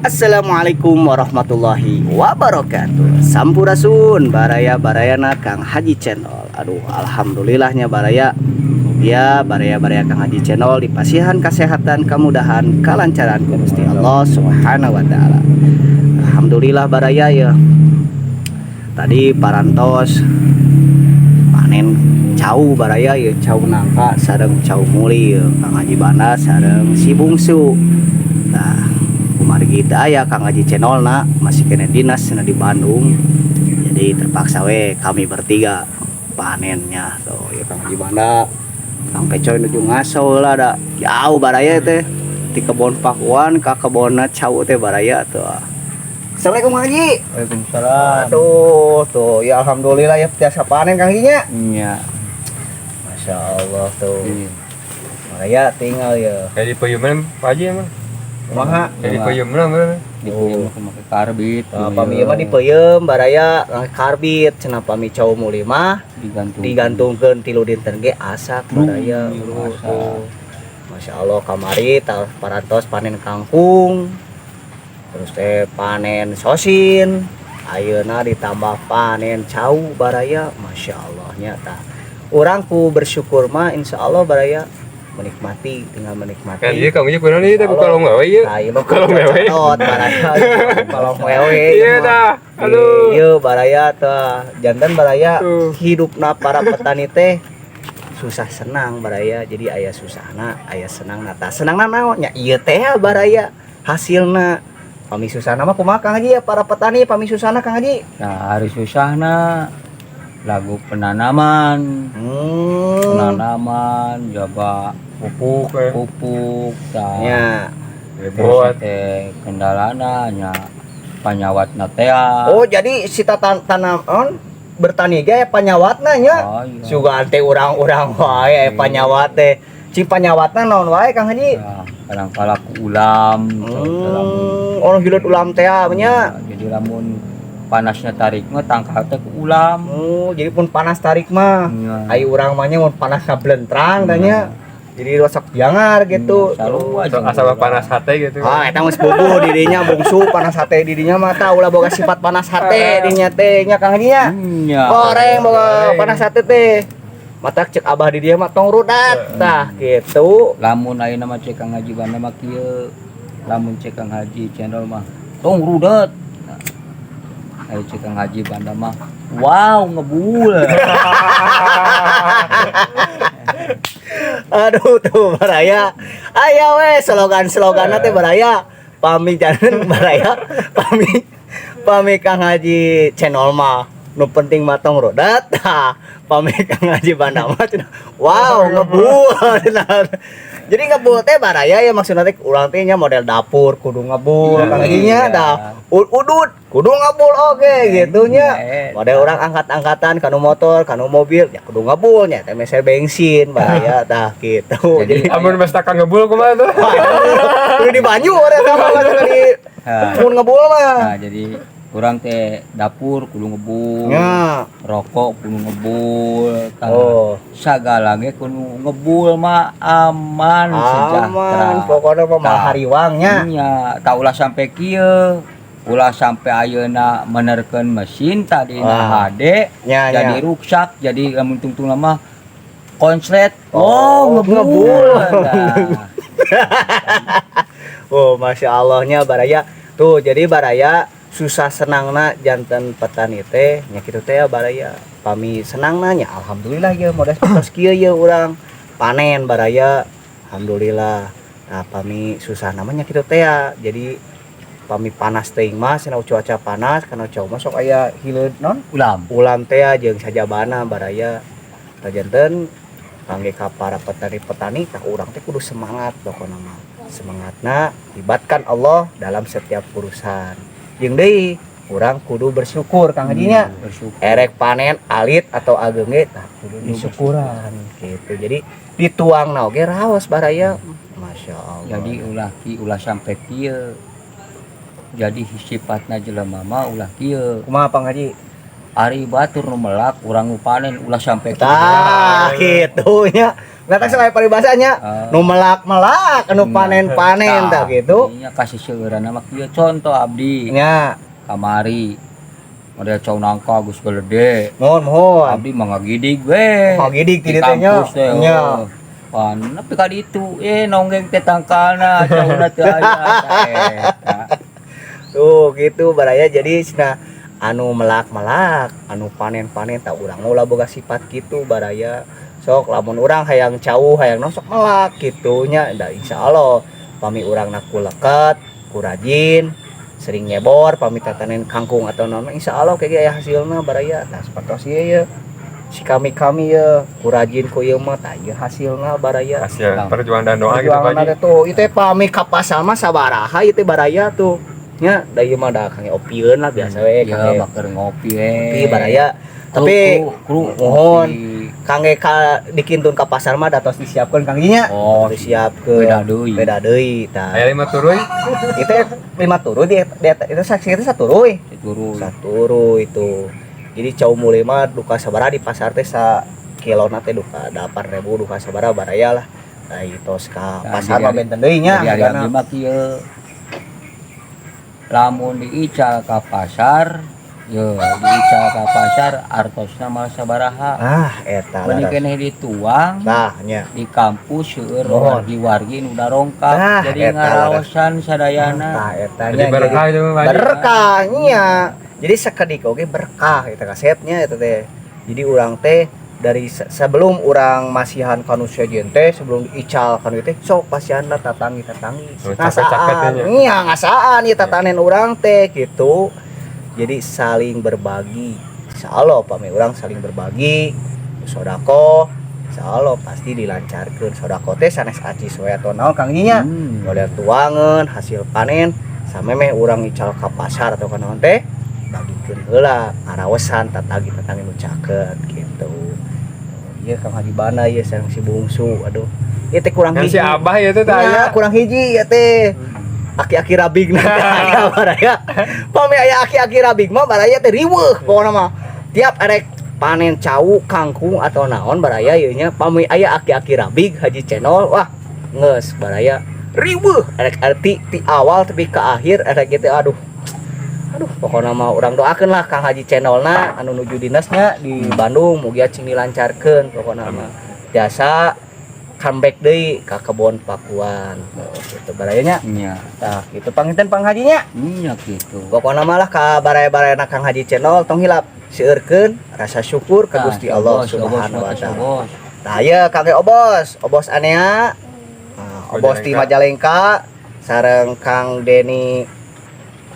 Assalamualaikum warahmatullahi wabarakatuh. Sampurasun baraya, barayana Kang Haji Channel. Aduh, alhamdulillahnya baraya. Mugia baraya-baraya Kang Haji Channel dipasihan kesehatan, kemudahan, kelancaran ku Gusti Allah Subhanahu wa Ta'ala. Alhamdulillah baraya ya. Tadi parantos panen cau baraya ya, cau nangka sareng cau muli ya, Kang Haji Banda sareng si bungsu. Nah, kumargi teu aya Kang Haji Channel na, masih kena dinas cenah di Bandung, jadi terpaksa we kami bertiga panennya. Tuh ya, Kang Haji Banda, Kang Pecoy nuju ngaso lah, da jauh baraya teh di kebon pakuan ka kebonna cau teh baraya tuh. Assalamualaikum, Kang Haji. Waalaikumsalam. Aduh, tuh ya, alhamdulillah ya, biasa panen, Kang Haji nya. Iya. Masya Allah tuh. Iya. Baraya tinggal ya. Kayak di peuyeum Pak Haji emang. Kumaha? Kayak di peuyeum mah. Di peuyeum aku make karbit. Nah, pami ieu mah dipeuyeum baraya karbit cenah, pami cau muli mah digantung. Digantungkeun 3 dinten ge asak baraya. Bro, asak. Tuh. Masya Allah, kamari parantos panen kangkung, terus teh panen sosin, ayeuna ditambah panen cau baraya. Masya Allah nya, tah urang ku bersyukur mah insya Allah baraya menikmati, tinggal menikmati. Kan ieu Kang ieu kunaon ieu teh, ku kalong wewe ieu. Nah, ieu mah Kalong wewe. Cocot baraya, kalong wewe. Iya dah. Aduh. Iya baraya tah, janten baraya. Tuh. Hidupna para petani teh susah senang baraya, jadi aya susahna, aya senangna. Tah, senangna naon nya? Ieu teh baraya hasilna. Pami susahna mah kumaha, Kang Haji ya, para petani pami susahna, Kang Haji? Nah, hari susahna lagu penanaman, penanaman, jaga Pupuk ya. Pupuk, tah. Nya. Terus Buat teh kendalana nya panyawatna teh. Oh, jadi si tanam on bertani ge aya panyawatna nya. Oh, iya. Sugan teh urang-urang wae aya panyawat teh. Cing panyawatna naon wae, Kang Haji? Ya, kadang-kala ku ulam, Oh, hileud ulam teh nya. Ya, jadi lamun panasnya tarik mah tangkal teh ku ulam. Oh, jadi pun panas tarik mah. Iya. Ai urang mah nya mun panas ngablentrang tanya. Jadi rosak jangar gitu. Iya, sarua jeung asal urang. Panas hate gitu. Ah, eta geus bubuh di dinya bungsu panas hate di dinya mah, tah ulah boga sifat panas hate dinya teh nya, Kang Haji nya. Iya. Goreng boga Goreng. Panas hate teh. Matak cek abah di dia mah tong rudat tah gitu. Lamun ayeuna mah cek Kang Haji Banda mah kieu. Lamun cek Kang Haji Channel mah tong rudet. Nah, ayo cek Kang Haji Banda mah wow, ngebul. Aduh, tuh baraya. Aya we slogan-sloganna teh baraya. Pami jangan baraya, pami pami Kang Haji Channel mah nu penting mah tong rudat. Tah, pami Kang Haji Banda mah cenah, wow, ngebul. Jadi ngebul teh baraya ya, maksudna teh urang teh nya model dapur kudu ngebul, Kang Haji nya, Iya. dah udut kudu ngebul oke gitu nya. Iya. Model urang angkat-angkatan kanu motor, kanu mobil ya kudu ngebul nya teh meser bensin baraya, tah gitu. Jadi- Jadi, Amun geus takang ngebul kumaha tuh? kudu di banyu urang eta mah di Nah, mun ngebul mah. Nah, jadi urang teh dapur kudu ngebul. Nya. Rokok kudu ngebul. Tah, Oh. sagala ge kudu ngebul mah aman, sejahtera. Aman, pokoknya mah Tah. Hariwang nya. Nya, tah ulah sampai kieu. Ulah sampai ayeuna menerkeun mesin tadi Wah. HD Nya, jadi nya. Ruksak, jadi lamun tungtung mah konslet. Oh, Oh, ngebul. Ngebul. Nah, Oh, masya Allahnya baraya. Tuh, jadi baraya susah senangna janten petani teh nya kitu teh ya baraya. Pami senangna nya alhamdulillah ya, modal tos kieu ya urang panen baraya. Alhamdulillah. Nah, pami susah namanya kitu teh ya. Jadi pami panas teuing mah cenah, cuaca panas kana cau mah sok aya hileud non ulam. Ulam teh ya, jeung sajabana baraya. Tah, janten kangge ka para petani-petani, tah urang teh kudu semangat pokona mah. Semangatna libatkan Allah dalam setiap urusan. Jeung deui urang kudu bersyukur, Kang Haji nya. Bersyukur. Erek panen alit atau ageng ge tah kudu disyukuran gitu. Jadi dituang oge raos baraya. Masya Allah. Jadi ulah ki ulah sampai kieu. Jadi sifatna jelema mah ulah kieu. Kumaha, Kang Haji? Ari batur nu melak, urang nu panen, ulah sampai kieu. Tah, kitu nya. Nah, tak salah paribasanya. Ah. Nu melak-melak, anu panen-panen tah gitu. Nya kasih seueuran mah kieu, contoh abdi Nya, kamari model cau nangka geus gede. Mohon mohon. Abdi mah ngagidig we. Ngagidig ti Di dieu teh nya. kampus teh, Nya. oh. Pan nepi ka ditu nonggeng teh tangkalna, cauna teu aya eta. Tuh gitu baraya, jadi cenah anu melak-melak, anu panen-panen. Tak urang ulah boga sifat gitu baraya. Sok lamun urang hayang cau, hayang naon, sok melak gitu nya. Da insyaallah pami urang ku leket, ku rajin, sering nyebor, pami tatanen kangkung atau naon, insyaallah kayak aya hasilna baraya. Nah, sapertos ieu ye. Si kami-kami ye ku rajin ku ieu mah, tah ieu hasilna baraya. Hasil perjuangan dan doa gitu, Pak Perjuangan Haji. Teh tuh itu pami ka pasar mah sabaraha ieu teh baraya tuh nya. Da ieu mah da kangge opieun lah biasa we, Ya kangge baker ngopi we. ngopi baraya, tapi Kru, kru, mohon. Ngopi. Kangge ka dikintun ka pasar mah da tos disiapkeun kang nya. Oh, disiapkeun. Beda deui. Beda deui tah. Aya lima turuy. Itu lima turu di itu saksi itu saturuy. Turu. Saturuy itu. Jadi cau mulai mah duka sabaraha di pasar teh, sa kilona teh duka 8.000, duka sabaraha baraya lah. Nah, itu ka Nah, pasar jadi mah benten deui nya Jadi ari hargana. Abdi mah kieu. Lamun diical ka pasar, ye diical ka pasar artosna malah sabaraha. Ah, eta Benih laras. Keneh dituang Tah nya. Di kampus seueur Mohon. wargi-wargi nu darongkap Tah, jadi eta ngaraosan sadayana. Tah eta Jadi nya. berkah itu Pak Haji. Berkah nya. Jadi sakedik oge berkah eta kasepnya eta teh. Jadi urang teh dari sebelum urang masihan kanu sejen teh, sebelum ical kanu teh, sok pasihanna tatangi tatangi. Oh, caket-caket Ngasaan nya. Iya, ngasaan ieu tatanen urang teh gitu. Jadi saling berbagi. Insyaallah pami urang saling berbagi sodako, insyaallah pasti dilancarkeun. Sodako teh sanes acis we atau naon Kang nya, model tuangan hasil panen samemeh urang ical ka pasar atau ka naon teh, bagikeun heula ngarawesan tatagi tatanggi nu caket gitu. Iya, Kang Haji Bana ieu sareng si bungsu, aduh ieu teh kurang Kan hiji. si Abah ya teh Nya, aya. Kurang hiji ya teh aki-aki rabig na aya baraya. Pami aya aki-aki rabig mah baraya teh riweuh pokona mah. Tiap arek panen cau, kangkung atau naon baraya ieu nya, pami aya aki-aki rabig Haji Channel, wah geus baraya riweuh arek arti ti awal tapi ke akhir arek gitu. Aduh aduh, pokoknya mah urang doakeun lah Kang Haji Channelna anu nuju dinasnya di Bandung, mugia cing dilancarkeun. Pokoknya mah jasa comeback deui ka Kebon Pakuan. Oh, gitu barayanya. Nya. Tah gitu panginten Pang Hajinya. Nya gitu. Pokoknya malah ka baraya-baraya Kang Haji Channel, tong hilap seueurkeun rasa syukur ka Gusti Allah Subhanahu wa Taala. Tah ieu kangge Obos, Obos Anea. Nah, Obos di Majalengka sareng Kang Deni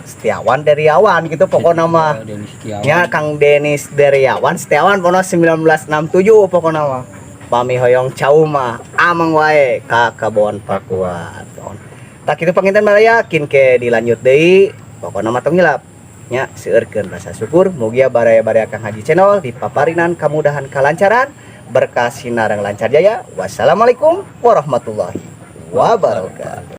Setiawan Deriawan gitu pokoknya mah. Deni Setiawan. Ya Kang Denis Deriawan Setiawan pokoknya 1967 pokoknya mah. Pami hoyong cau mah amang wae ka Kebon Pakuan. Tah kitu panginten baraya, kin ke dilanjut deui. Pokokna mah tong hilap nya seueurkeun rasa syukur, mugia baraya-baraya Kang Haji Channel dipaparinan kemudahan, kelancaran, berkah sinareng lancar jaya. Wassalamualaikum warahmatullahi wabarakatuh.